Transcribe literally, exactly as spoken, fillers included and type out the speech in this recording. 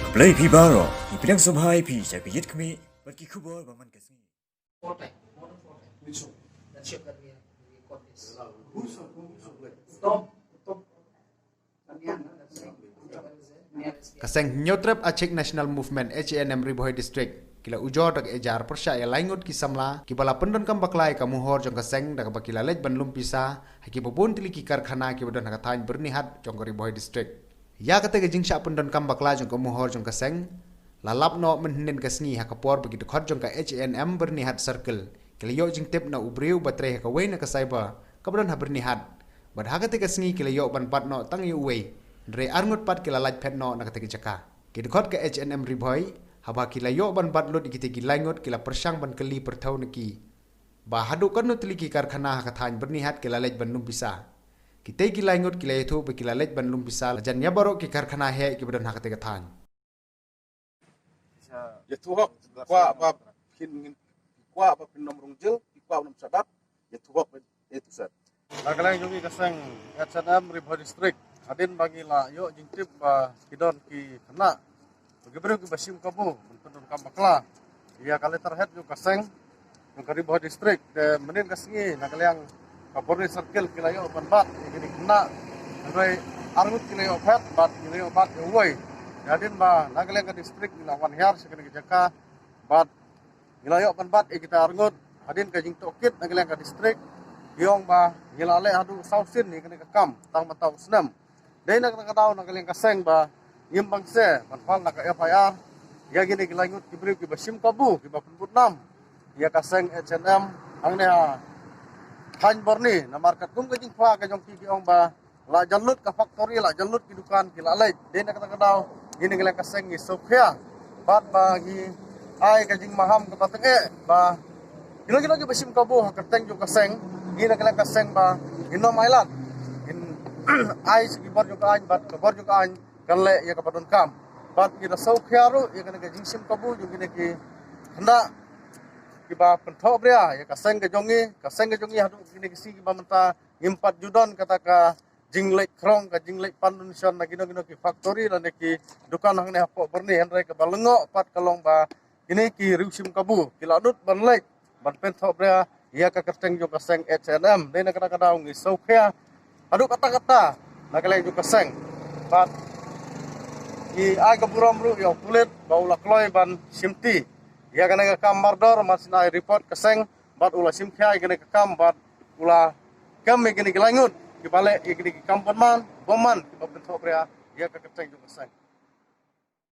Blei phi baroh, ngi pdiang sngewbha ïa phi sha ka Ïit Khmih bad ki khubor ba man ka sngi. Ka seng Hynñiewtrep Achik National Movement, H A N M, Ri Bhoi District ki la ujor da ka ejar pyrshah ïa lai ngut ki samla kiba la pyndonkam bakla ïa ka mohor jong ka seng da kaba ki la leit ban lum pisa ha kiba bun tylli ki karkhana kiba don ha ka thaiñ Byrnihat jong ka Ri Bhoi District. Ïa kata ka jingshah pyndonkam bakla jong ka mohor jong ka seng la lap noh mynhynnin ka sngi ha ka por ba ki dkhot jong ka H A N M Byrnihat Circle ki la ïoh jingtip na u briew ba trei ha kawei na ka cyber kaba don ha Byrnihat. Bad ha kata ka sngi ki la ïoh ban bat noh tang ïa uwei, hynrei ar ngut pat ki la lait phet noh na kata ka jaka. Ki dkhot ka H A N M Ri Bhoi, haba ki la ïoh ban bat lut ïa kita ki lai ngut, ki la pyrshang ban kylli pyrthew na ki ba haduh katno tylli ki karkhana ha ka thaiñ Byrnihat ki la leit ban lum pisa. Kita ki lai ngut ki la ïathuh ba ki la leit ban lum pisa la jan ïa baroh ki karkhana heh kiba don ha kata ka thaiñ. Ïathuh hok, kwah ba phin, kwah ba phin nym rung jil, kwah nym shadap, ïathuh hok, ïathuh set. Na ka liang jong ngi ka seng H A N M Ri Bhoi District, hadien ba ngi la ïoh jingtip ba ki don ki khynnah, ba ki briew kiba shim kabu ban pyndonkam bakla ïa ka letterhead jong ka seng jong ka Ri Bhoi District. Te mynhynnin ka sngi na ka liang ka Byrni Circle ki la ïoh ban bat ïa kine ki khynnah, hynrei ar ngut ki la ïoh phet bad ki la ïoh bat ïa uwei. Te hadien ba na ka liang ka district ngi la wan hiar sha kane ka jaka bad ngi la ïoh ban bat ïa kita ar ngut. Hadien ka jingtohkit na ka liang ka district ki ong ba ngi la leh haduh saw sien ïa kane ka kam tang mynta u snem. Dei na kata ka daw na ka liang ka seng ba ngim bang se ban file na ka F I R ïa kine ki lai ngut ki briew kiba shim kabu, kiba pynbud nam ïa ka seng H A N M hangne ha thaiñ Byrni, namar katkum ka jingkwah ka jong ki, ki ong ba la jan lut ka factory, la jan lut ki dukan, ki la leit. Dei na kata ka daw ngi na ka liang ka seng ngi sngewkhia bad ba ngi ai ka jingmaham kaba tyngeh ba kino kino kiba shim kabu ha ka kyrteng jong ka seng, ngi na ka liang ka seng ba ngin nym ailad, ngin ai sha ki bor jong ka aiñ bad ka bor jong ka aiñ kan leh ïa kaba donkam. Bad ngi da sngewkhia ruh ïa kane ka jingshim kabu jong kine ki khynnah kiba pynthohbria ïa ka seng ka jong ngi, ka seng ka jong ngi haduh kine ki sngi kiba mynta ngim pat ju don kata ka jingleit khrong, ka jingleit pan donation na kino kino ki factory lane ki dukan hangne hapoh Byrni, hynrei kaba lyngngoh pat ka long ba kine ki riew shim kabu ki la dut ban leit ban pynthohbria ïa ka kyrteng jong ka seng H A N M. Dei na kata ka daw ngi sngewkhia haduh katta katta na ka liang jong ka seng. Bad ngi ai ka burom ruh ïa u pulit ba u la kloi ban shimti ïa kane ka kam mardor, mar shu ai report ka seng bad u la shimkhia ïa kane ka kam bad u la kem ïa kine ki lai ngut kiba leh ïa kine ki kam bymman, bymman kiba pynthohbria ïa ka kyrteng jong ka seng.